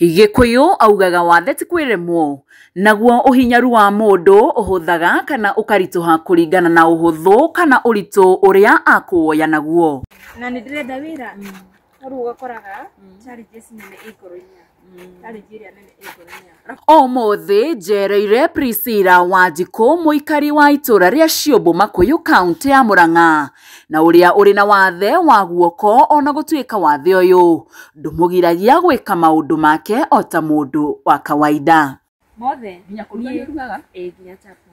Gĩkũyũ augaga wathe ti kwĩremwo, naguo ũhinyaru wa mũndũ ũhũthaga kana ũkaritũha kũringana na ũhũthũ kana ũritũ ũrĩa akũwoya naguo. Na nĩ ndĩrenda wĩra, no rĩu ũgakoraga challenges nene ĩ ngoro-inĩ yakwa, challenge ĩrĩa nene ĩ ngoro-inĩ yakwa. Ũmũthĩ njereire Priscilla Wanjikũ, mũikari wa itũra rĩa Ciũmbũ Makuyu, kaũntĩ ya Murang'a, na ũrĩa ũrĩ na wathe wa guoko ona gũtuĩka wathe ũyũ ndũmũgiragia gwĩka maũndũ make o ta mũndũ wa kawaida. Mothe. Nginya kũruga nĩ ũrugaga? Ĩ, nginya chapo.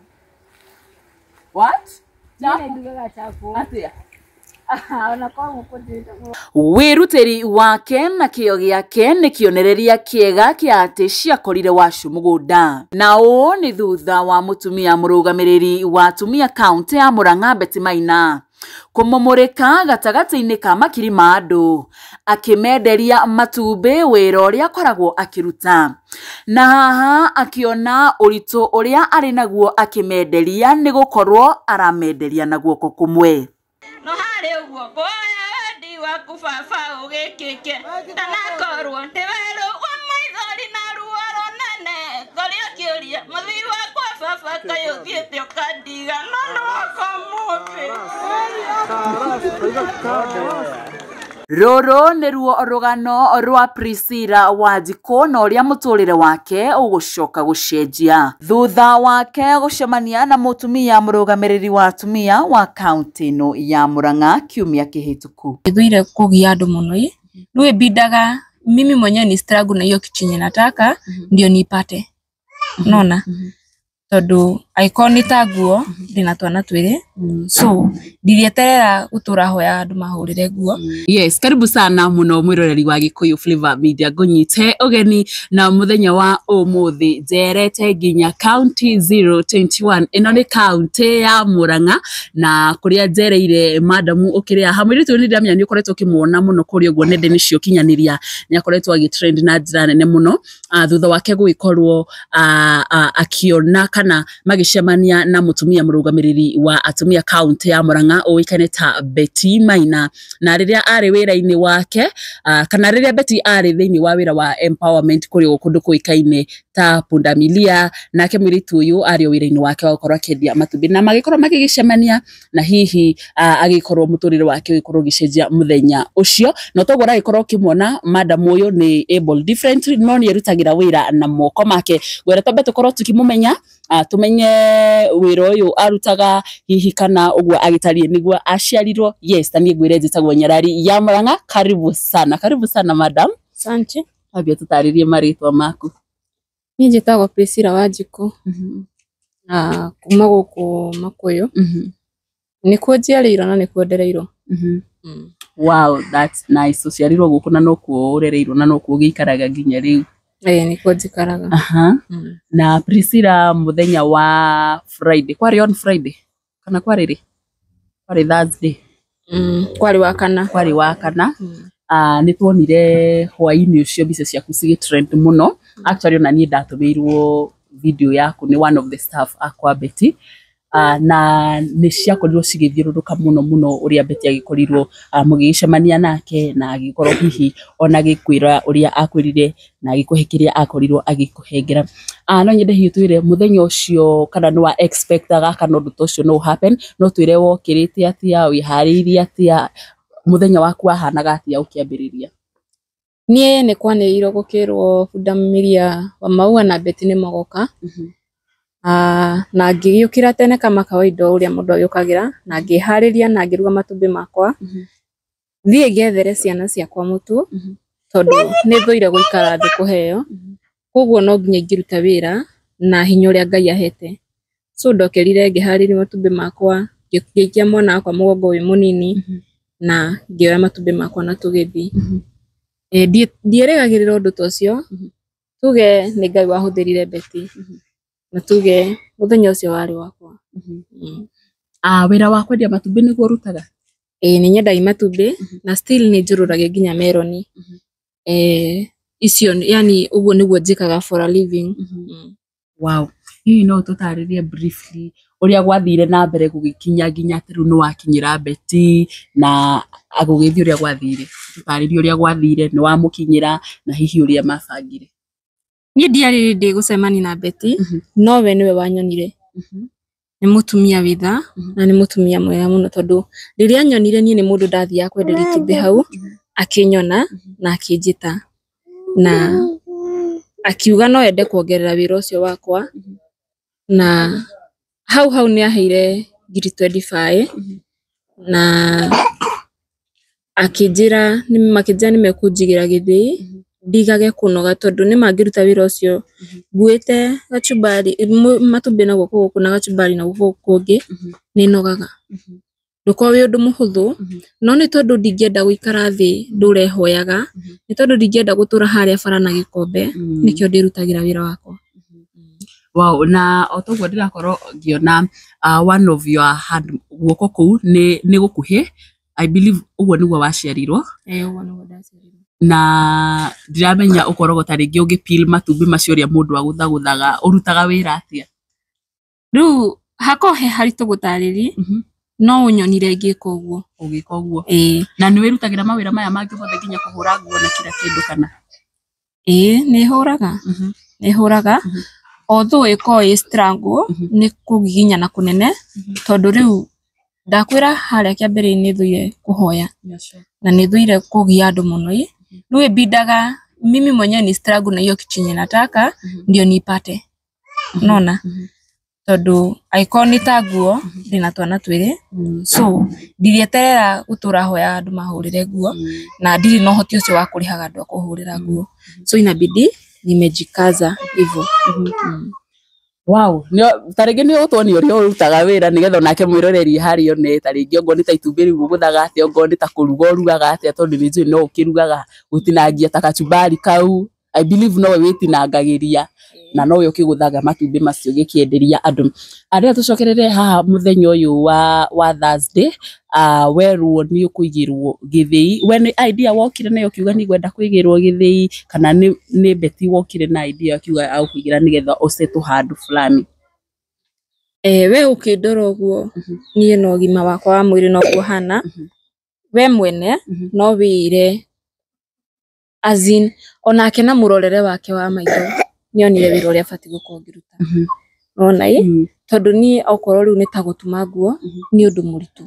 What? Niĩ ndugaga chapo. Atĩa? Ona kwa ngũkũ ndĩtagwo. Wĩrutĩri wake na kĩyo gĩake nĩ kĩonereria kĩega kĩa atĩ ciakorire wacu mũgũnda. Na ũũ nĩ thutha wa mũtumia mũrũgamĩrĩri wa atumia kaũntĩ ya Murang'a, Betty Maina, kũmũmũrĩka gatagatĩ-inĩ ka makiri ma andũ akĩmenderia matumbĩ, wĩra ũrĩa akoragwo akĩruta. Na haha akĩona ũritũ ũrĩa arĩ naguo akĩmenderia, nĩ gũkorwo aramenderia na guoko kũmwe. No harĩ ũguo ngũhoya wendi waku baba ũgĩkĩke, ndanakorwo ndĩ werũ wa maithori na ruo rũnene, ngorĩ ũkĩũria mũthii wakwa baba kaĩ ũthiĩte ũkandiga, no nĩwoka ũmũthĩ. Rũrũ nĩruo rũgano rwa Priscilla Wanjikũ na ũrĩa mũtũrĩre wake ũgũcoka gũcenjia thutha wake gũcemania na mũtumia mũrũgamĩrĩri wa atumia wa kaũntĩ ĩno ya Murang'a kiumia kĩhĩtũku. Thũire kũgia andũ mũno ĩ, rĩu ĩbindaga mimi mwenyewe ni struggle na hiyo kitu chenye nataka ndio nipate, unaona, tondu angĩkorwo nĩ ta nguo, ndĩna twana twĩrĩ, so ndirieterera gũtũra hoya andũ mahũrĩre nguo. Yes, karibu sana muno mwiroreri wa Gikuyu Flavor Media, ngũnyite ũgeni na mũthenya wa ũmũthĩ njerete nginya county 021. Ĩno nĩ county ya Murang'a na kũrĩa njereire madamu ũkĩrĩ haha. Mũirĩtu ũyũ nĩ ndĩramenya nĩ ũkoretwo ũkĩmuona mũno kũrĩa ũguo nenda-inĩ cia ũkinyanĩria, nĩ akoretwo agĩtrend na njĩra nene mũno thutha wake gũgĩkorwo akĩona kana magĩcemania na mũtumia mũrũgamĩrĩri wa atumia kaunti ya Murang'a ũĩkaine ta Betty Maina. Na rĩrĩa arĩ wĩra-inĩ wake, kana rĩrĩa Betty arĩ thĩinĩ wa wĩra wa empowerment kũrĩa ũguo kũndũ kũĩkaine ta Pundamilia, nake mũirĩtu ũyũ arĩ o wĩra-inĩ wake wa gũkorwo akĩendia matumbĩ na magĩkorwo magĩgĩcemania, na hihi agĩkorwo mũtũrĩre wake ũgĩkorwo ũgĩcenjia mũthenya ũcio. Na toguo ũragĩkorwo ũkĩmuona, madam ũyũ nĩ able different, no nĩ erutagĩra wĩra na moko make. Ngwenda twambe tũkorwo tũkĩmũmenya, tumenye wĩra ũyũ arutaga hihi kana ũguo agĩtariĩ nĩguo aciarirwo. Yes, ta niĩ ngwĩre njĩtagwo Nyarari ya Murang'a. Karibu sana, karibu sana madam. Asante. Ambia tũtarĩrie marĩtwa maku. Niĩ njĩtagwo Priscilla Wanjikũ na kuma gũkũ Makuyu, nĩkuo njiarĩirwo na nĩkuo ndereirwo. Wow, that's nice. Ũciarirwo gũkũ na nokuo ũrereirwo na nokuo ũgĩikaraga nginya rĩu? Ĩĩ, nĩkuo njikaraga. Na Priscilla, mũthenya wa Friday, kwarĩ on Friday kana kwarĩ rĩ? Kwarĩ Thursday. Kwarĩ wa kana. Kwarĩ wa kana. Nĩ tuonire hwaĩ-inĩ ũcio mbica ciaku cigĩ trend mũno. Actually ona niĩ ndatũmĩirwo video yaku nĩ one of the staff akwa Betty. Na nĩ ciakorirwo cigĩthiũrũrũka mũno mũno ũrĩa Betty agĩkorirwo mũgĩgĩcemania nake na agĩkorwo hihi ona agĩkwĩra ũrĩa akwĩrire na agĩkũhe kĩrĩa akorirwo agĩkũhengera. No nyende hihi twĩre mũthenya ũcio kana nĩ wa expectaga kana ũndũ ta ũcio no happen, no twĩre wokĩrĩte atĩa, wĩharĩirie atĩa, mũthenya waku wahanaga atĩa ũkĩambĩrĩria? Niĩ nĩ kwanĩrĩirwo gũkĩrwo Pundamilia wa Maua na Betty nĩ magoka. Na ngĩgĩũkĩra tene kama kawaida ũrĩa mũndũ agĩũkagĩra, na ngĩharĩria na ngĩruga matumbĩ makwa, thiĩ ngethere ciana ciakwa mũtu, tondũ nĩ thũire gũikara thĩ kũheo, koguo no nginya ingĩruta wĩra na hinya ũrĩa Ngai ahete. So ndokĩrire, ngĩharĩria matumbĩ makwa, ngĩikia mwana wakwa mũgongo wĩ mũnini na ngĩoya matumbĩ makwa na tũgĩthiĩ. Ndierĩgagĩrĩra ũndũ ta ũcio, tuge nĩ Ngai wahũthĩrire Betty, na tuge mũthenya ũcio warĩ wakwa. Wĩra wa kwendia matumbĩ nĩguo ũrutaga? Ĩĩ, nĩ nyendagia matumbĩ na still nĩ njũrũragia nginya meroni. Icio yani ũguo nĩguo njĩkaga for a living. Wow. Hihi no ũtũtarĩrie briefly ũrĩa gwathire na mbere gũgĩkinya nginya atĩ rĩu nĩ wakinyĩra Betty na gũgĩthiĩ ũrĩa gwathire? Tũtarĩrie ũrĩa gwathire, nĩ wamũkinyĩra na hihi ũrĩa mabangire. Niĩ ndiarĩ ndĩ gũcemania na Betty, no we nĩwe wanyonire. Nĩ mũtumia wĩ tha na nĩ mũtumia mwega mũno, tondũ rĩrĩa anyonire niĩ nĩ mũndũ ndathiaga kwenderia itumbĩ hau, akĩnyona na akĩnjĩta na akiuga no ende kuongerera wĩra ũcio wakwa, na hau hau nĩ aheire 25,000 na akĩnjĩra makĩnjĩra nĩ mekũnjigĩra gĩthĩi ndigage kũnoga, tondũ nĩ mangĩruta wĩra ũcio nguĩte gachumbari matumbĩ na guoko gũkũ na gachumbari na guoko gũkũ kũngĩ, nĩ nogaga. Ndũkoragwo wĩ ũndũ mũhũthũ, no nĩ tondũ ndingĩenda gũikara thĩ ndũre hoyaga, nĩ tondũ ndingĩenda gũtũra harĩa bara na gĩkombe, nĩkĩo ndĩrutagĩra wĩra wakwa. Wow, na o toguo ndĩrakorwo ngĩona one of your hand, guoko kũu nĩ gũkuhĩ. I believe ũguo nĩguo waciarirwo. Ĩĩ, ũguo nĩguo ndaciarirwo. Na ndiramenya ũkoragwo ta rĩngĩ ũngĩ peel matumbĩ macio ũrĩa mũndũ agũthagũthaga, ũrutaga wĩra atĩa? Rĩu hakorwo he haritũ gũtarĩria, no ũnyonire ngĩka ũguo. Ũgĩka ũguo. Ĩĩ. Na nĩ wĩrutagĩra mawĩra maya mangĩ mothe nginya kũhũra nguo na kila kĩndũ kana? Ĩĩ, nĩ hũraga, nĩ hũraga, although ĩkoragwo ĩ struggle, nĩ kũgiginyana kũnene, tondũ rĩu ndakwĩra harĩa kĩambĩrĩria nĩ thũire kũhoya na nĩ thũire kũgia andũ mũno ĩ. Rĩu ĩbindaga mimi mwenyewe ni struggle na hiyo kitu yenye nataka ndio nipate, unaona, tondũ angĩkorwo nĩ ta nguo ndĩna twana twĩrĩ, so ndirieterera gũtũra hoya andũ mahũrĩre nguo, na ndirĩ na ũhoti ũcio wa kũrĩhaga andũ a kũhũrĩra nguo, so inabidi nimejikaza hivyo. Wow, ta rĩngĩ nĩ ũgũtuonia ũrĩa ũrutaga wĩra nĩgetha onake mwĩroreri harĩa one, ta rĩngĩ ongorwo nĩ ta itumbĩ rĩu ũgũthaga atĩa, ongorwo nĩ ta kũruga ũrugaga atĩa, tondũ nĩ njũĩ no ũkĩrugaga gũtinangia ta kachumbari kau. I believe nowe wĩtinangagĩria na nowe ũkĩgũthaga matumbĩ macio ũgĩkĩenderia andũ. Arĩa tũcokerere haha mũthenya ũyũ wa Thursday, werwo nĩ ũkũigĩrwo gĩthĩi, we nĩ idea wokire nayo ũkiuga nĩ ngwenda kũigĩrwo gĩthĩi, kana nĩ Betty wokire na idea akiuga agũkũigĩra nĩgetha ũsettle handũ fulani? We ũkĩndora ũguo niĩ na ũgima wakwa wa mwĩrĩ noguo hana, we mwene no wĩire, as in onake na mũrorere wake wa maitho nĩonire wĩra ũrĩa batiĩ gũkorwo ngĩruta, nĩwona ĩ, tondũ niĩ okorwo rĩu nĩ ta gũtuma nguo nĩ ũndũ mũritũ,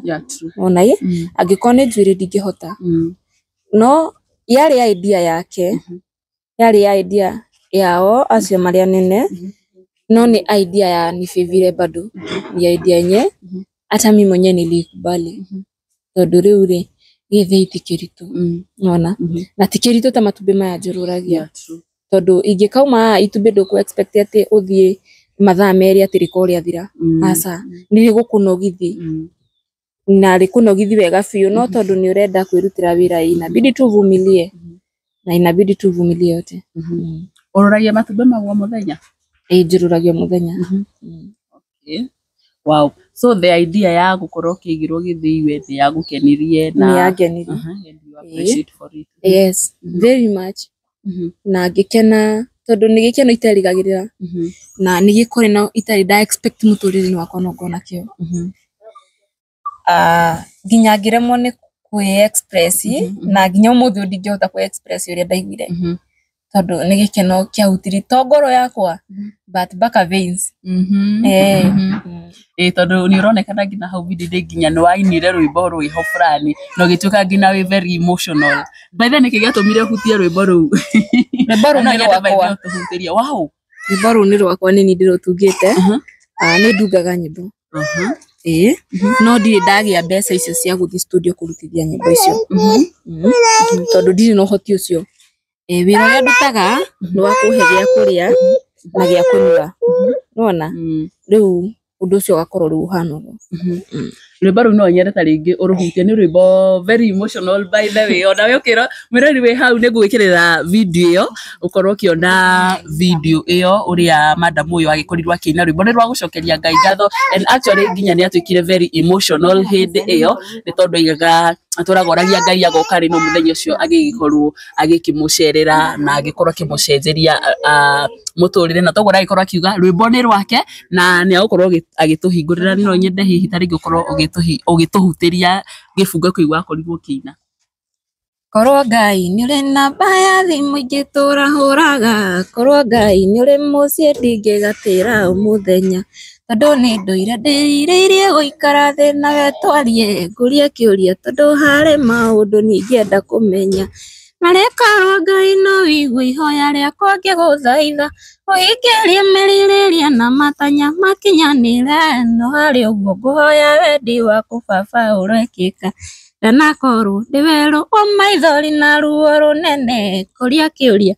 nĩwona ĩ, angĩkorwo nĩ njuĩrĩ ndingĩhota, no yarĩ idea yake, yarĩ idea yao acio marĩ anene, no nĩ idea ya nifavire bado ni idea yenye hata mimi mwenyewe nilikubali, tondũ rĩu rĩ gĩthĩi ti kĩritũ, nĩwona, na ti kĩritũ ta matumbĩ maya njũrũragia, tondũ ingĩkauma haha itumbĩ ndũkũ expect atĩ ũthiĩ mathaa merĩ atĩ rĩkorwo rĩathira, aca, nĩ rĩgũkũnogithi na rĩkũnogithi wega biũ, no tondũ nĩ ũrenda kwĩrutĩra wĩra inabidi tuvumilie, na inabidi tuvumilie yote. Ũroragia matumbĩ mau o mũthenya? Ĩĩ, njũrũragia o mũthenya. Okay. Wow. So the idea ya gũkorwo ũkĩigĩrwo gĩthĩi we nĩ yagũkenirie na Nĩ yangenirie. And you appreciate for it. Yes, very much. Na ngĩkena tondũ nĩ gĩkeno iterĩgagĩrĩra, na nĩ gĩkeno itarĩ nda expect mũtũrĩre-inĩ wakwa no ngona kĩo. Nginya ngĩremwo nĩ kwĩ express, na nginya ũmũthĩ ũyũ ndingĩhota kwĩ express ũrĩa ndaiguire, tondũ nĩ gĩkeno kĩahutirie to ngoro yakwa but mpaka veins. Ĩĩ, tondũ nĩ ũronekana nginya hau video-inĩ nginya nĩ wainire rwĩmbo rwĩho fulani na ũgĩtuĩka nginya wĩ very emotional. By the way, nĩkĩ gĩatũmire ũhutie rwĩmbo rũu? Rwĩmbo rũu No nĩ nyende by the way rwakwa. ũtũhutĩrie. Wow. Rwĩmbo rũu nĩ rwakwa, nĩ niĩ ndĩrũtungĩte. Nĩ ndungaga nyĩmbo. Ĩĩ, no ndirĩ ndagĩa mbeca icio cia gũthiĩ studio kũrutithia nyĩmbo icio, tondũ ndirĩ na ũhoti ũcio. Wĩra ũrĩa ndutaga nĩ wa kũhe gĩa kũrĩa na gĩa kũnyua, nĩwona, rĩu ũndũ ũcio ũgakorwo rĩu ũhana ũguo. Rwĩmbo rũu no nyende ta rĩngĩ ũrũhutie, nĩ rwĩmbo very emotional by the way. Ona we ũkĩrwo mwĩrori wĩ hau nĩ ngũgwĩkĩrĩra video ĩyo ũkorwo ũkĩona video ĩyo ũrĩa madam ũyũ agĩkorirwo akĩina rwĩmbo nĩ rwa gũcokeria Ngai ngatho, and actually nginya nĩ atuĩkire very emotional hĩndĩ ĩyo nĩ tondũ aigaga atũraga oragia Ngai agoka rĩ, no mũthenya ũcio agĩgĩkorwo agĩkĩmũcerera na agĩkorwo akĩmũcenjeria mũtũrĩre, na toguo aragĩkorwo akiuga rwĩmbo nĩ rwake na nĩ agũkorwo agĩtũhingũrĩra. No nyende hihi ta rĩngĩ ũkorwo ũgĩtũhutĩria gĩbungo kĩu wakorirwo ũkĩina. Korwo Ngai nĩ ũrĩ namba ya thimũ ingĩtũra hũraga, korwo Ngai nĩ ũrĩ mũciĩ ndingĩgatĩra mũthenya, tondũ nĩ ndũire ndĩrirĩirie gũikara thĩ nawe twarie, ngũrie kĩũria tondũ harĩ maũndũ niĩ ingĩenda kũmenya. Narĩ korwo Ngai no wigue ihoya rĩakwa ngĩgũthaitha, ũhingĩrie merirĩria na matanya makinyanĩre, no harĩ ũguo ngũhoya wendi waku baba ũrekĩka. Ndanakorwo ndĩ werũ wa maithori na ruo rũnene, ngũria kĩũria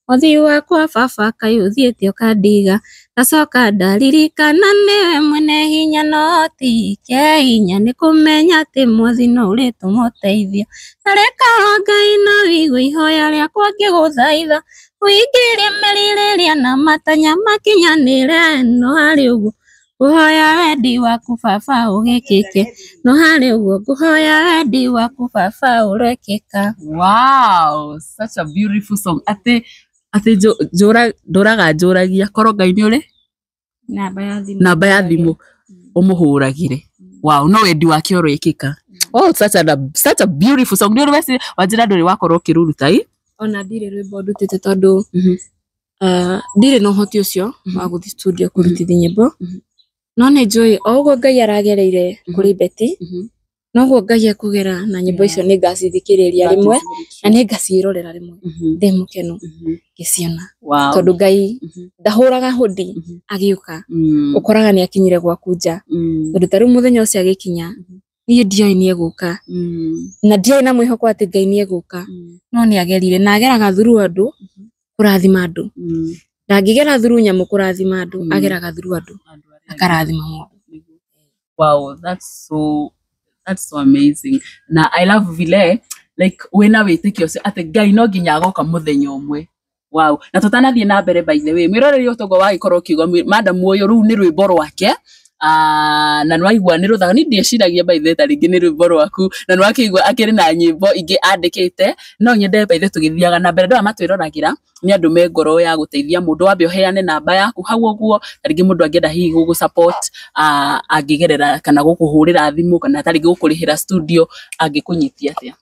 mũthii wakwa baba kaĩ ũthiĩte ũkandiga, ngacoka ndaririkana nĩwe mwene hinya no ti kĩa hinya nĩ kũmenya atĩ mwathi no ũrĩtũma ũteithio. Narĩ korwo Ngai no wigue ihoya rĩakwa ngĩgũthaitha, ũhingĩrie merirĩria na matanya makinyanĩre, no harĩ ũguo ngũhoya wendi waku baba ũgĩkĩke, no harĩ ũguo ngũhoya wendi waku baba ũrekĩka. Wow, such a beautiful song. Atĩ atĩ njũraga njũragia korwo Ngai nĩ ũrĩ Namba ya thimũ. Namba ya thimũ ũmũhũragĩre. Wow, no wendi wake ũrekĩka. Oh, such a beautiful song. Nĩ ũrĩ weci wanjĩra ndũrĩ wakorwo ũkĩrũruta ĩ? Ona ndirĩ rwĩmbo ndutĩte tondũ ndirĩ na ũhoti ũcio wa gũthiĩ studio kũrutithia nyĩmbo, no nĩ njũĩ o ũguo Ngai aragereire kũrĩ Betty, noguo Ngai ekũgera na nyĩmbo icio nĩ ngacithikĩrĩria rĩmwe na nĩ ngaciĩrorera rĩmwe ndĩ mũkenu ngĩciona, tondũ Ngai ndahũraga hũndi agĩũka, ũkoraga nĩ akinyire gwaku nja, tondũ ta rĩu mũthenya ũcio agĩkinya niĩ ndioĩ nĩ egũka na ndiarĩ na mwĩhoko atĩ Ngai nĩ egũka, no nĩ agerire na ageraga through andũ kũrathima andũ, ndangĩgera through nyamũ kũrathima andũ, ageraga through andũ akarathima mũndũ. Wow, that's so amazing. Na I love vile like wĩna wĩtĩkio ũcio atĩ Ngai no nginya agoka mũthenya ũmwe. Wow. Na tũtanathiĩ na mbere, by the way, mwĩroreri ũtongo wagĩkorwo ũkiuga madam ũyũ rũu nĩ rwĩmbo rwake. Ah, na nĩwaigua nĩ rũthaka ni ndieciragia by the way ta rĩngĩ nĩ rwĩmbo rwaku, na nĩwakĩigua akĩrĩ na nyĩmbo ingĩ andĩkĩte. No nyende by the way tũgĩthiaga na mbere, andũ aya matwĩroragĩra nĩ andũ me ngoro ya gũteithia mũndũ. Wambe ũheane namba yaku hau ũguo, ta rĩngĩ mũndũ angĩenda hihi gũgũ support, angĩgerera kana gũkũhũrĩra thimũ kana ta rĩngĩ gũkũrĩhĩra studio, angĩkũnyitia atĩa?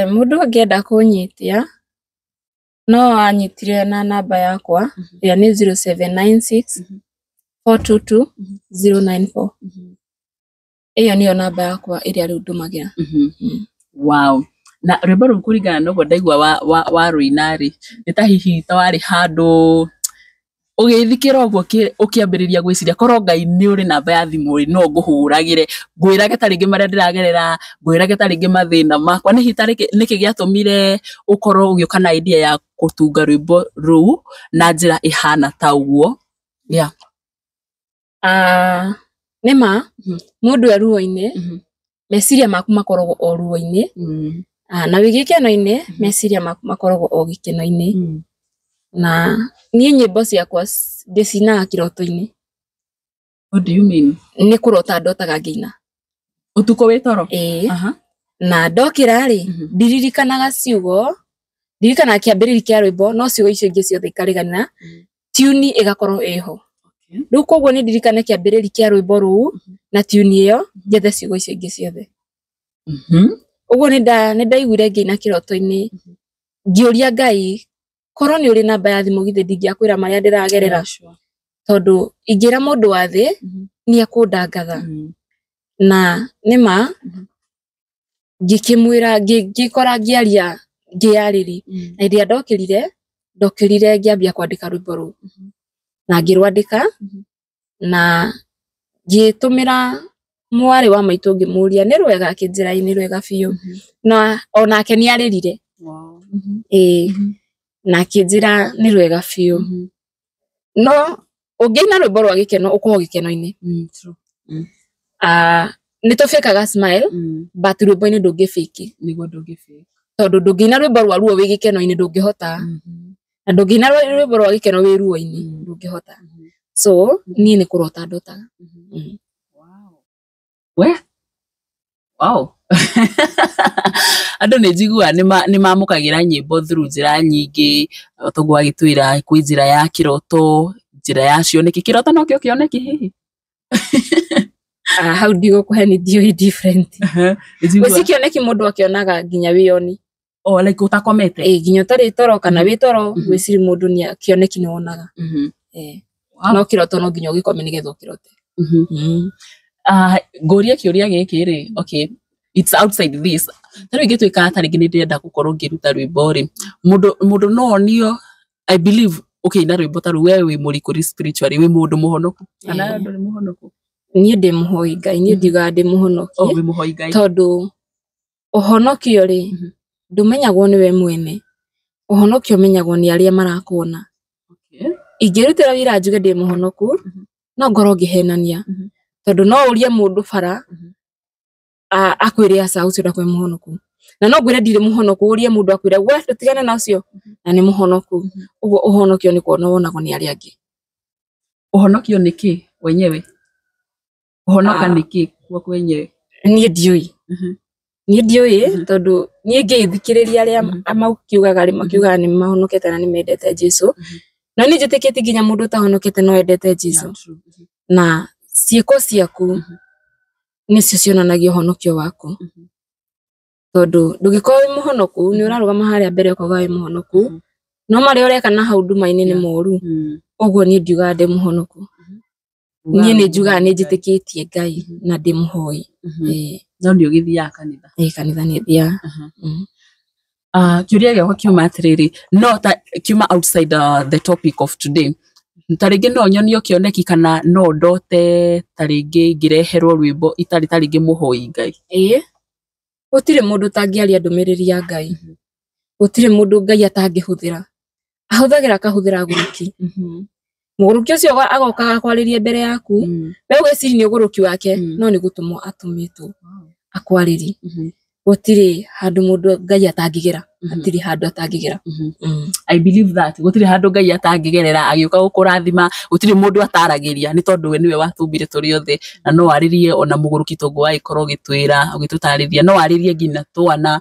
Mũndũ angĩenda kũnyitia no anyitire na namba yakwa ĩrĩa nĩ 0796 422 094. Ĩyo nĩyo namba yakwa ĩrĩa rĩu ndũmagĩra. Wow. Na rwĩmbo rũu kũringana na ũguo ndaigua wa rũina rĩ, nĩ ta hihi ta warĩ handũ ũgĩthikĩra ũguo ũkĩambĩrĩria gwĩciria korwo Ngai nĩ ũrĩ namba ya thimũ rĩ, no ngũhũragĩre ngwĩrage ta rĩngĩ marĩa ndĩragerera, ngwĩrage ta rĩngĩ mathĩna makwa. Nĩ hihi ta rĩngĩ nĩkĩ gĩatũmire ũkorwo ũgĩũka na idea ya gũtunga rwĩmbo rũu na njĩra ĩhana ta ũguo? Yeah. Ah, nĩ ma mũndũ e ruo-inĩ, meciria maku makoragwo o ruo-inĩ. Ah, na wĩ gĩkeno-inĩ, meciria maku makoragwo o gĩkeno-inĩ. Na niĩ nyĩmbo ciakwa ndĩcinaga kĩroto-inĩ. What do you mean? Nĩ kũrota ndotaga ngĩina. Ũtukũ wĩ toro? Ĩĩ. Na ndokĩra rĩ, ndiririkanaga ciugo, ndirikanaga kĩambĩrĩria kĩa rwĩmbo, no ciugo icio ingĩ ciothe ikarigana, tune ĩgakorwo ĩho. Rĩu koguo nĩ ndirikane kĩambĩrĩria kĩa rwĩmbo rũu na tune ĩyo, njethe ciugo icio ingĩ ciothe. Ũguo nĩ ndaiguire ngĩina kĩroto-inĩ, ngĩũria Ngai korwo nĩ ũrĩ namba ya thimũ githĩ ndingĩakwĩra marĩa ndĩragerera, tondũ ingĩra mũndũ wa thĩ nĩ ekũndangatha. Na nĩ ma ngĩkĩmwĩra, ngĩkora ngĩaria ngĩyarĩri, na hĩndĩ ĩrĩa ndokĩrire ngĩambia kwandĩka rwĩmbo rũu na ngĩrwandĩka na ngĩtũmĩra mwarĩ wa maitũ ngĩmũria nĩ rwega, akĩnjĩra ĩĩ nĩ rwega biũ, na onake nĩ arĩrire. Ĩĩ, na akĩnjĩra nĩ rwega biũ. No ũngĩina rwĩmbo rwa gĩkeno ũkorwo gĩkeno-inĩ. True. Ah, nĩ tũbĩkaga smile, but rwĩmbo-inĩ ndũngĩbĩki. Nĩguo ndũngĩbĩka. Tondũ ndũngĩina rwĩmbo rwa ruo wĩ gĩkeno-inĩ, ndũngĩhota, na ndũngĩina rwĩmbo rwa gĩkeno wĩ ruo-inĩ, ndũngĩhota. So niĩ nĩ kũrota ndotaga. Wow. We? Wow. Andũ nĩ njiguaga nĩ mamũkagĩra nyĩmbo through njĩra nyingĩ, toguo agĩtwĩra kwĩ njĩra ya kĩroto, njĩra ya cioneki. Kĩroto nokĩo kĩoneki hihi? Ah, hau ndigũkũhe nĩ ndiũĩ different. Gwĩci kĩoneki mũndũ akĩonaga nginya wĩoni. Oh, like utakomete. Ĩ, nginya ũtarĩ toro kana wĩ toro, gwĩciri mũndũ nĩ kĩoneki nĩ wonaga. Eh. Wow. No kĩroto no nginya ũgĩkome nĩgetha ũkĩrote. Ah, ngũrie kĩũria gĩkĩ rĩ, okay, it's outside this. Ta rĩu ingĩtuĩka ta rĩngĩ nĩ ndĩrenda gũkorwo ngĩruta rwĩmbo rĩ, mũndũ no onio, I believe ũkĩina rwĩmbo ta rũu we wĩ mũrikũri spiritually, wĩ mũndũ mũhonoku kana Eh. ndũrĩ mũhonoku? Niĩ ndĩ mũhoi Ngai, niĩ ndiugaga ndĩ Oh, mũhonokie wĩ mũhoi Ngai. tondũ ũhonokio rĩ ndũmenyagwo nĩwe mwene, ũhonokio ũmenyagwo nĩ arĩa marakuona. Okay. Ingĩrutĩra wĩra njuge ndĩ mũhonoku no ngorwo ngĩhenania tondũ no ũrie mũndũ bara akwĩre aca ũcio ndakwĩ mũhonoku, na no ngwĩre ndirĩ mũhonoku ũrie mũndũ akwĩre we tũtigane na ũcio na nĩ mũhonoku. Ũguo ũhonokio nĩ kuona wonagwo nĩ arĩa angĩ. Ũhonokio nĩ kĩ wenyewe? Ũhonoka Ah. nĩ kĩ gwaku wenyewe? Niĩ ndiũĩ, niĩ ndiũĩ tondũ niĩ ngĩthikĩrĩria arĩa makiugaga rĩ makiugaga nĩ mahonokete na nĩ mendete Jesũ, na niĩ njĩtĩkĩtie nginya mũndũ ũtahonokete no endete Jesũ, Yeah, true. na ciĩko ciaku nĩcio cionanagia ũhonokio waku, tondũ ndũngĩkorwo wĩ mũhonoku nĩ ũrarũgama harĩa mbere ũkauga wĩ mũhonoku no marĩa ũreka na hau nduma-inĩ nĩ moru. Ũguo niĩ ndiugaga ndĩ mũhonoku, niĩ nĩ njugaga nĩ njĩtĩkĩtie Ngai na ndĩ mũhoi. Ĩĩ, No nĩ ũgĩthiaga kanitha? Ĩĩ, kanitha nĩ thiaga. Ah, kĩũria gĩakwa kiuma atĩrĩrĩ, no ta kiuma outside the topic of today. Ta rĩngĩ no nyonio kĩoneki kana no ndote ta rĩngĩ ngĩreherwo rwĩmbo itarĩ ta rĩngĩ mũhoi Ngai? Ĩĩ, gũtirĩ mũndũ ũtangĩaria ndũmĩrĩri ya Ngai, gũtirĩ mũndũ Ngai atangĩhũthĩra, ahũthagĩra akahũthĩra agũrũki, mũgũrũki ũcio agoka agakwarĩria mbere yaku, we ũgeciria nĩ ũgũrũki wake, no nĩ gũtũmwo atũmĩtwo akwarĩrie. Gũtirĩ handũ mũndũ Ngai atangĩgera, hatirĩ handũ atangĩgera. I believe that gũtirĩ handũ Ngai atangĩgerera agĩũka gũkũrathima, gũtirĩ mũndũ ataragĩria nĩ tondũ we nĩwe watũmbire tũrĩ othe, na no arĩrie ona mũgũrũki tũngũ wagĩkorwo ũgĩtwĩra ũgĩtũtarĩria, no arĩrie nginya twana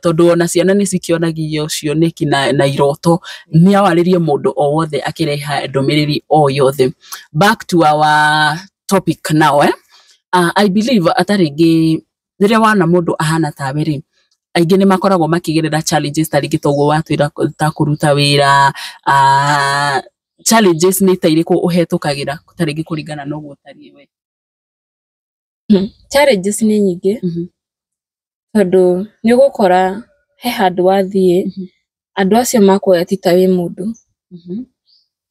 tondũ ona ciana nĩ cikĩonagio cioneki na iroto, nĩ arĩrie mũndũ o wothe akĩreha ndũmĩrĩri o yothe. Back to our topic now, eh? I believe ata rĩngĩ rĩrĩa wana mũndũ ahana tawe rĩ, aingĩ nĩ makoragwo makĩgerera challenges ta rĩngĩ toguo watwĩra ta kũruta wĩra, challenges nĩ ta irĩkũ ũhetũkagĩra ta rĩngĩ kũringana na ũguo ũtariĩ we? Challenges nĩ nyingĩ tondũ nĩ ũgũkora he handũ wathiĩ andũ acio makuoya ti ta wĩ mũndũ,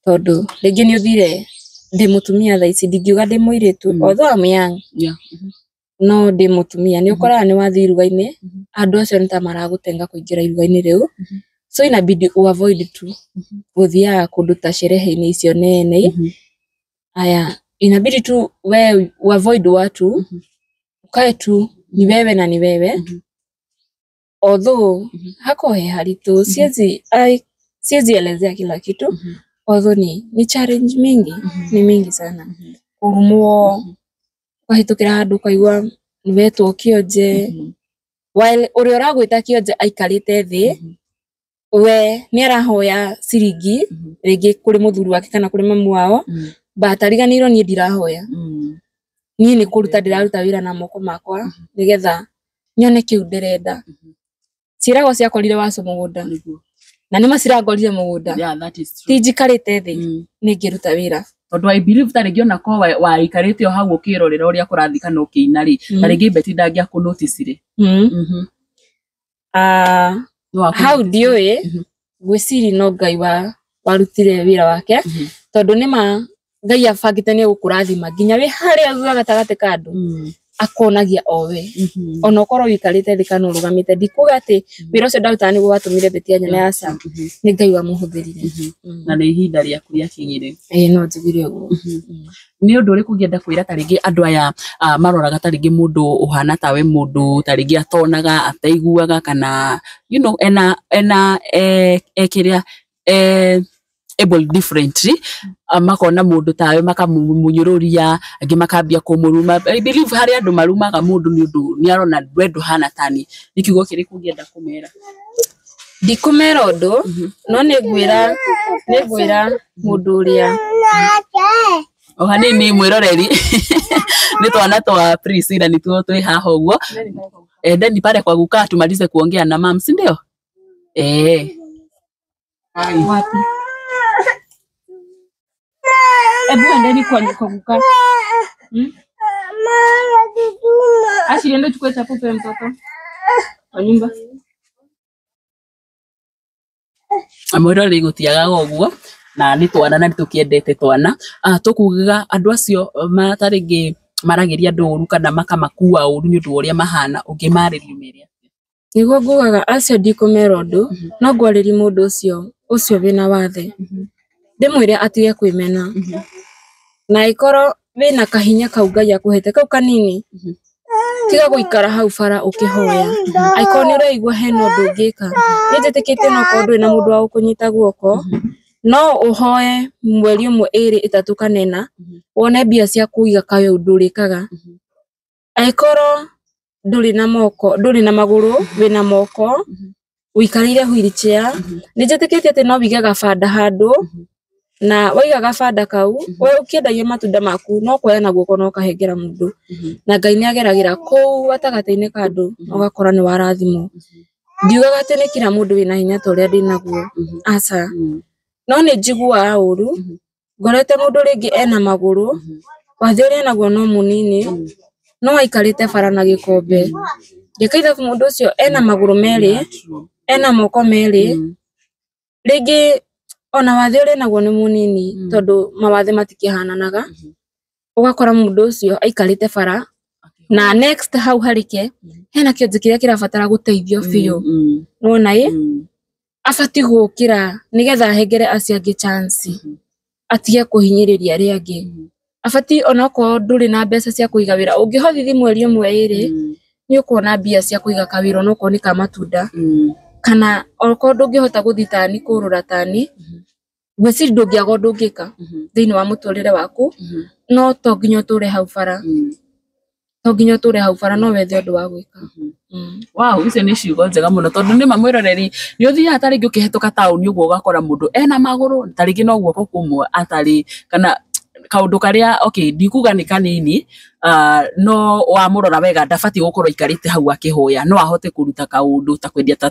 tondũ rĩngĩ nĩ ũthire ndĩ mũtumia thaa ici ndingiuga ndĩ mũirĩtu, although I'm young, no ndĩ mũtumia nĩ ũkoraga nĩ wathiĩ iruga-inĩ andũ acio nĩ ta maragũtenga kũingĩra iruga-inĩ rĩu, so inabidi uavoid tu gũthiaga kũndũ ta sherehe-inĩ icio nene. Aya, inabidi tu we uavoid watu, ukae tu ni wewe na ni wewe, although hako he haritũ, siwezi siwezi elezea kila kitu, although ni challenge mingi, ni mingi sana, kũrumwo ũkahĩtũkĩra handũ ũkaigua nĩ wetwo kĩonje, while ũrĩa ũragwĩta kĩonje aikarĩte thĩ, we nĩ arahoya ciringi rĩngĩ kũrĩ mũthuri wake kana kũrĩ mamu wao, but ariganĩirwo niĩ ndirahoya, niĩ nĩ kũruta ndĩraruta wĩra na moko makwa nĩgetha nyone kĩu ndĩrenda. Ciĩragwo ciakorire wacu mũgũnda na nĩma cirangorire mũgũnda. Yeah, that is true. Ti njikarĩte thĩ nĩ ngĩruta wĩra. Tondũ I believe ta rĩngĩ ona ko waikarĩte o hau ũkĩrorera ũrĩa kũrathiĩ kana ũkĩina rĩ, ta rĩngĩ Betty ndangĩakũnoticire. Ah, No akũ hau ndiũĩ, ngwĩciria no Ngai warutire wĩra wake, tondũ nĩma Ngai abangĩte nĩ egũkũrathima nginya wĩ harĩa thutha gatagatĩ ka andũ akonagia o we, ona ũkorwo wĩikarĩte thĩ kana ũrũgamĩte. Ndikuga atĩ wĩra ũcio ndarutaga nĩguo watũmire Betty anyone, aca, nĩ Ngai wamũhũthĩrire. Na nĩ ihinda rĩaku rĩakinyire. Ĩĩ, no njugire ũguo. Nĩ ũndũ ũrĩkũ ũngĩenda kwĩra ta rĩngĩ andũ aya maroraga ta rĩngĩ mũndũ ũhana tawe, mũndũ ta rĩngĩ atonaga, ataiguaga, kana you know, ena kĩrĩa able differently, makona mũndũ tawe makamũnyũrũria, angĩ makambia kũmũruma. I believe harĩ andũ marumaga mũndũ nĩ ũndũ nĩ arona we ndũhana tani. Nĩ kiugo kĩrĩkũ ũngĩenda kũmera? Ndikumera ũndũ, no nĩ ngwĩra mũndũ ũrĩa O hanini mwiroreri ni twana twa Priscilla nituo twi haha uguo. Endeni pale kwa guka tumalize kuongea na mam, si ndio? Wapi? Ebu endeni kwa guka. Ashi enda chukue chapo pe mtoto kwa nyumba. Mwiroreri gutiagaga uguo na ni twana na nitukiendete twana. Tukugaga andu acio mataringi maragiria andu uru kana makamakua uru ni undu uria mahana ungimarĩria mere atia? Niguo ngugaga acio ndikumera undu no ngwarĩrie mundu ucio wina wathe ndimwire atige kwimena na ikorwo wina kahinya kau Ngai akuhete kau kanini tiga guikara hau bara ukihoya aikorwo ni uraigua hena undu ungika ni njitikitie no korwo nduri na mundu wa gukunyita guoko no uhoe mweri umwe iri itatu kana ĩna wone mbia cia kuiga kawe undu urikaga aikorwo nduri na moko nduri na maguru wina moko wikarire wheelchair ni njitikitie ati no wige gabanda handu na waiga gabanda kau we ukiendagia matunda maku no kuoya na guoko no kahengera mundu na Ngai niageragira kuu gatagati-inĩ ka andu ugakora ni warathimwo. Ndiugaga ati ni kila mundu wina hinya ta uria ndinaguo aca no ni njiguaga uru ngorete mundu ringi ena maguru wathe uria enaguo no munini no aikarite bara na gikombe ngĩka ithabu mundu ucio ena maguru meri ena moko meri ringi ona wathe uria enaguo ni munini tondu mawathe matikihananaga ugakora mundu ucio aikarite bara na next hau harike hena kionje kiria kirabatara guteithio biu nona i abati gukira nigetha ahengere acio angi chance atige kuhinyiriria aria angi abati onakorwo nduri na mbeca cia kuiga wira ungihothithia mweri umwe iri ni ukuona mbia cia kuiga kawira onokorwo ni ka matunda kana okorwo ndungihota guthii tani kurura tani ngwiciria ndungiaga undu ungika thiini wa muturire waku no to nginya uture hau bara to nginya uture hau bara no wethe undu wa gwika. Wow, icio ni ciugo njega muno tondu ni mamwiroreri ni uthiaga ta ringi ukihituka tauni uguo ugakora mundu ena maguru ta ringi no guoko kumwe atari kana kaundu karia okay ndikuga ni kanini no wamurora wega ndabati gukorwo aikarite hau akihoya no ahote kuruta kaundu ta kwendia ta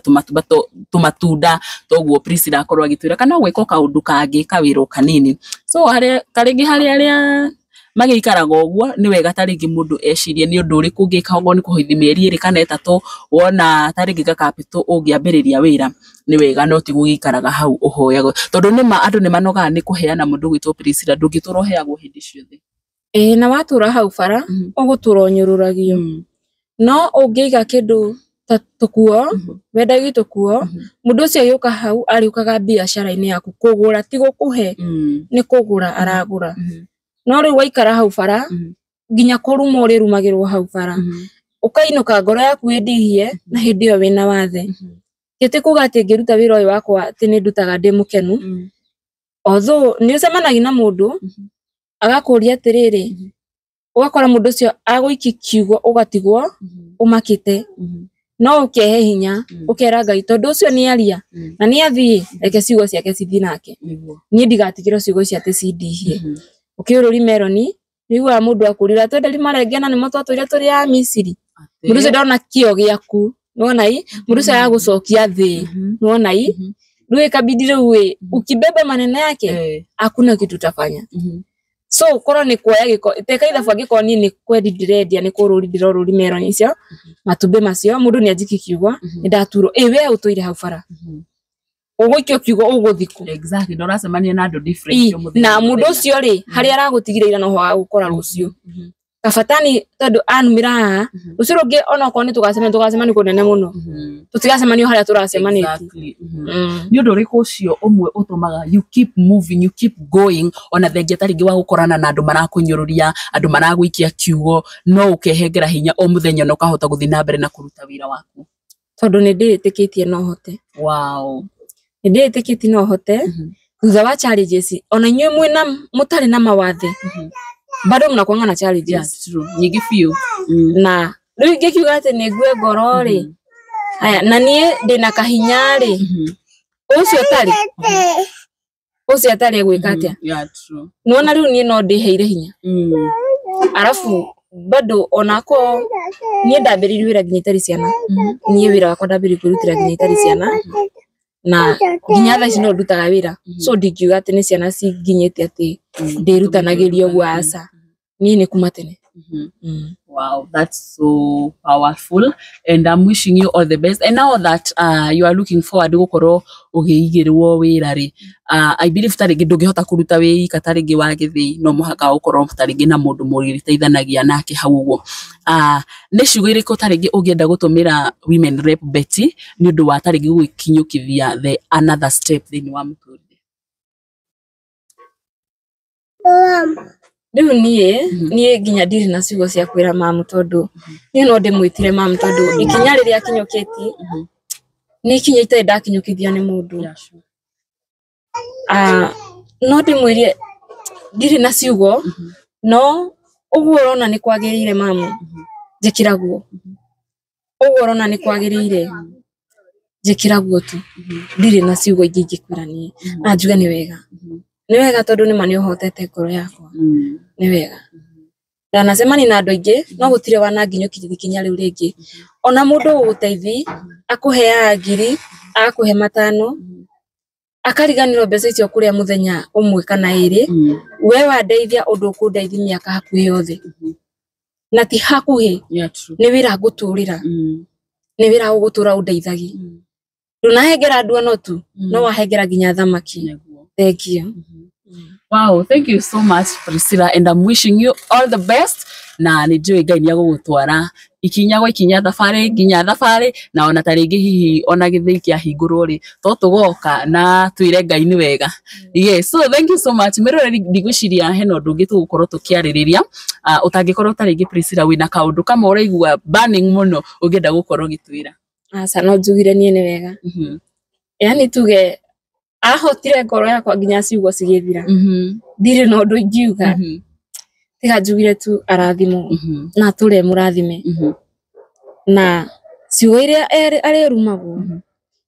tumatunda toguo Priscilla akorwo agitwira kana gwika kaundu kangi kawira kanini so haria ta ringi haria aria magĩikaraga ũguo nĩ wega ta rĩngĩ mũndũ ecirie nĩ ũndũ ũrĩkũ ũngĩka okorwo nĩ kũhoithi mĩeri ĩrĩ kana ĩtatũ wona ta rĩngĩ gakapitũ ũngĩambĩrĩria wĩra nĩ wega no ti gũgĩikaraga hau ũhoyagwo tondũ nĩma andũ nĩ manogaga nĩ kũheana mũndũ gwĩtwo Priscilla ndũngĩtũra ũheagwo hĩndĩ ciothe. Ĩĩ na watũra hau bara ũgũtũra ũnyũrũragio no ũngĩiga kĩndũ ta tũkuo wendagie tũkuo mũndũ ũcio agĩũka hau arĩũkaga biacara-inĩ yaku kũgũra ti gũkũhe nĩ kũgũra aragũra no riu waikara hau bara nginya kuruma urirumagirwo hau bara ukainuka ngoro yaku indihie na hindi iyo wina wathe giti kuga ati ngiruta wira uyu wakwa ati ni ndutaga ndi mukenu although ni ucemanagia na mundu agakuria atiriri ugakora mundu ucio aguiki kiugo ugatigwo umakite no ukehe hinya ukera Ngai tondu ucio ni aria na ni athii reke ciugo ciake cithi nake ni ndigatigirwo ciugo icio ati cindihie ukiururi meroni niguaga mundu akurira twenderi marenge na nimo twatwire turi a Misiri mundu ucio ndona kio giaku nona i mundu ucio agucokia thi nona i riu ikabidi riu ukibeba maneno yake hakuna kitu utafanya so korwo ni kuoya giko teka ithabu angikorwo ni ni kwendi ndirendia ni kururi ndiroruri meroni icio matumbi macio mundu ni anjiki kiugo ni ndaturwo ĩ we utuire hau bara uguikio kiugo uguthiku exactly ndoracemania na andu different na mundu ucio ri haria aragutigira ira no ho agukora rucio kabatani tondu anumira haha rucio rungi onokorwo ni tugacemania kunene muno tutigacemanio haria turacemanĩtie. Ni undu uriku ucio umwe utumaga you keep moving you keep going ona thengia ta ringi wa gukorana na andu marakunyururia andu maraguikia kiugo no ukehengera hinya o muthenya na ukahota guthii na mbere na kuruta wira waku tondu ni ndĩĩtĩkĩtie no hote. Wow, ndĩĩtĩkĩtie no hote thutha wa challenges ona inyuĩ mwĩna mũtarĩ na mawathe bado mnakuanga na challenges. Yes, true. Nyingi biũ na rĩu ingĩkiuga atĩ nĩ ngue ngoro rĩ aya na niĩ ndĩna kahinya rĩ ũcio ũtarĩ Ũcio atarĩ egwĩka atĩa? Yeah, true. Nĩwona rĩu niĩ no ndĩheire hinya. Arabu bado onako niĩ ndambĩrĩirie wĩra nginya itarĩ ciana. Niĩ wĩra wakwa ndambĩrĩirie kwĩrutĩra nginya itarĩ ciana, na nginya thaa ici no ndutaga wĩra. So ndingiuga atĩ nĩ ciana cinginyĩte atĩ ndĩrutanagĩria ũguo, aca. Niĩ nĩ kuma tene. Wow, that's so powerful, and I'm wishing you all the best. And now that you are looking forward gukorwo ugiigirwo wira ri, I believe ta ringi ndungihota kuruta wi ika ta ringi wa githii, no muhaka ukorwo ta ringi na mundu muriteithanagia nake hau uguo. Nĩ ciugo irĩkũ ta rĩngĩ ũngĩenda gũtũmĩra Women Rep Betty nĩ ũndũ wa ta rĩngĩ gwĩkinyũkithia the another step thĩinĩ wa mũtũrĩre? Rĩu niĩ nginya ndirĩ na ciugo cia kwĩra mamu, tondũ niĩ no ndĩmwĩtire mamu, tondũ ikinya rĩrĩa akinyũkĩtie nĩ ikinya itarĩ ndakinyũkithio nĩ mũndũ. No ndĩmwĩrie ndirĩ na ciugo, no ũguo ũrona nĩ kwagĩrĩire mamu, njĩkĩra guo. Ũguo ũrona nĩ kwagĩrĩire, njĩkĩra guo tu. Ndirĩ na ciugo ingĩ ingĩkwĩra niĩ, na njuge nĩ wega. Nĩ wega tondũ nĩma nĩ ũhotete ngoro yakwa. Nĩ wega. Ndanacemania na andũ aingĩ, no gũtirĩ wananginyũkithia ikinya rĩu rĩngĩ. Ona mũndũ ũgũteithia akũheaga 1,000, agakũhe 5, akariganĩrwo mbeca icio kũrĩa mũthenya ũmwe kana ĩrĩ. We wandeithia ũndũ ũkũndeithia mĩaka hakuhĩ yothe. Na ti hakuhĩ, Yeah, true. nĩ wĩra ngũtũrĩra. Nĩ wĩra ũgũtũra ũndeithagia. Ndũnahengera nduano tu, no wahengera nginya thamaki. Thank you. Wow, thank you so much, Priscilla, and I'm wishing you all the best. Na nĩ njũĩ Ngai nĩ agũgũtwara ikinya gwa ikinya, thabarĩ nginya thabarĩ, na ona ta rĩngĩ hihi ona gĩthĩi kĩahingũrwo rĩ, to tũgoka na twĩre Ngai nĩ wega. Yes, so thank you so much. Mĩroreri, ndigwĩciria hena ũndũ ũngĩ tũgũkorwo tũkĩarĩrĩria, ũtangĩkorwo ta rĩngĩ Priscilla wĩna kaũndũ kamwe ũraigua burning mũno ũngĩenda gũkorwo ũgĩtwĩra. Aca, no njugire niĩ nĩ wega. Yaani tuge ahotire ngoro yakwa nginya ciugo cigĩthira. Ndirĩ na ũndũ ingiuga, tiga njugire tu arathimwo na atũre mũrathime. Na ciugo iria arĩrumagwo,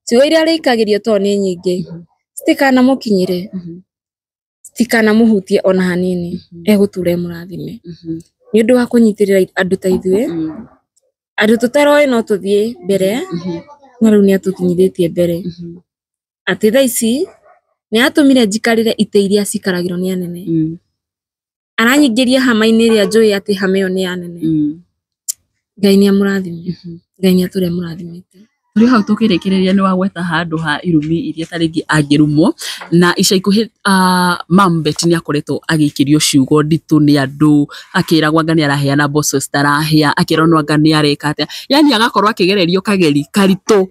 ciugo iria arĩikagĩrio to nĩ nyingĩ, citikanamũkinyĩre, citikanamũhutie ona hanini. Egũtũra e mũrathime nĩ ũndũ wa kũnyitĩrĩra andũ ta ithuĩ, andũ tũtaroĩ no tũthiĩ mbere, na rĩu nĩ atũkinyithĩtie mbere. Atĩ thaa ici nĩ atũmire njikarĩre itĩ iria cikaragĩrwo nĩ anene. Aranyingĩria hama-inĩ ĩrĩa njũĩ atĩ hama ĩyo nĩ ya anene. Ngai nĩ amũrathime. Ngai nĩ atũre amũrathimĩte. Tũrĩ hau tũkĩrĩkĩrĩria, nĩ wagweta handũ ha irumi iria ta rĩngĩ angĩrumwo, na ica ikuhĩ Mam Betty nĩ akoretwo agĩikĩrio ciugo nditũ nĩ andũ, akĩragwo anga nĩ araheana mboco citarahĩa, akĩrwo no anga nĩ areka atĩa, yani agakorwo akĩgererio kageri karitũ.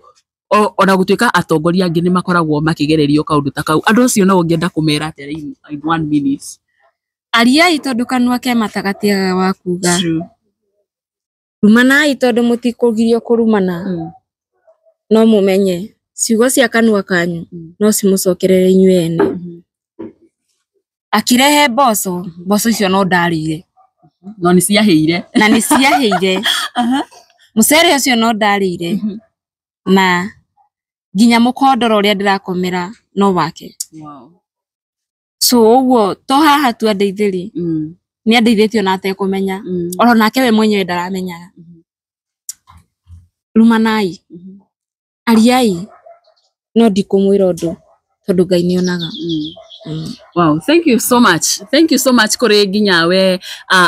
Ona gũtuĩka atongoria angĩ nĩ makoragwo makĩgererio kaũndũ ta kau, andũ acio no ũngĩenda kũmera atĩa in 1 minute? Ariai tondũ kanua ke mata gatiagaga wa kuga. True. Rumanai tondũ mũtikũgirio kũrumana. No mũmenye ciugo cia kanua kanyu no cimũcokerere inyuĩ ene. Akirehe mboco, mboco icio no ndarĩire. No nĩ ciahĩire. Na nĩ ciahĩire. Mũcere ũcio no ndarĩire. Na nginya mũkondoro ũrĩa ndĩrakomera no wake. Wow. So ũguo to haha tu andeithĩri, nĩ andeithĩtie ona atekũmenya. Oro nake we mwenyewe ndaramenyaga. Rumanai, ariai, no ndikũmwĩra ũndũ tondũ Ngai nĩonaga. Wow, thank you so much. Thank you so much kũrĩ nginya we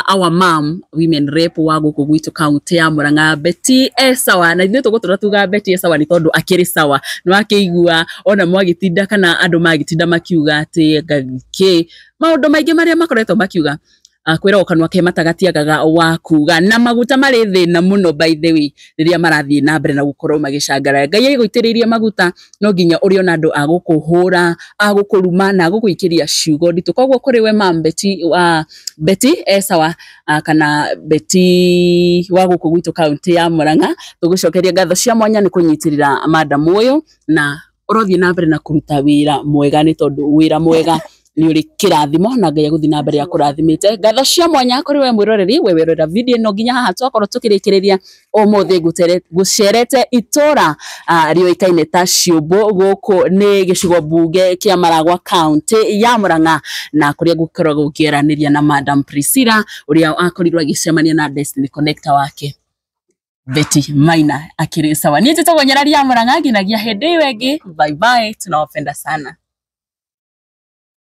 our mom women rep wa gũkũ gwitũ kaunti ya Murang'a, Betty e sawa. Na ithuĩ tũgũtũra tuga Betty e sawa nĩ tondũ akĩrĩ sawa. Nĩ wakĩigua ona mwagĩtinda kana andũ magĩtinda makiuga atĩ kĩ maũndũ maingĩ marĩa makoretwo makiuga, kwĩragwo kanua ke mata gatiagaga wa kuga, na maguta marĩ thĩna mũno by the way rĩrĩa marathiĩ na mbere na gũkorwo magĩcangara. Ngai agũitĩrĩirie maguta, no nginya ũrĩona andũ a gũkũhũra, a gũkũruma na gũgũikĩria ciugo nditũ. Koguo kũrĩ we mam Betty, Betty e sawa, kana Betty wa gũkũ gwitũ kaunti ya Murang'a, tũgũcokeria ngatho cia mwanya nĩ kũnyitĩrĩra madam ũyũ, na ũrothiĩ na mbere na kũruta wĩra mwega, nĩ tondũ wĩra mwega Nĩ ũrĩ kĩrathimo na Ngai agũthiĩ na mbere akũrathimĩte. Ngatho cia mwanya kũrĩ we mwĩroreri, we werorera video ĩno nginya haha twakorwo tũkĩrĩkĩrĩria ũmũthĩ ngũcerete itũra rĩũĩkaine ta Ciũmbũ. Gũkũ nĩ gĩcigo mbunge kĩa Maragwa, kaunti ya Murang'a, na kũrĩa ngũkoragwo ngĩaranĩria na Madam Priscilla ũrĩa akorirwo agĩcemania na Destiny Connector wake Betty Maina akĩrĩ sawa. Niĩ njĩtagwo Nyarari ya Murang'a, nginyagia hĩndĩ ĩyo ĩngĩ, bye bye, tunawapenda sana.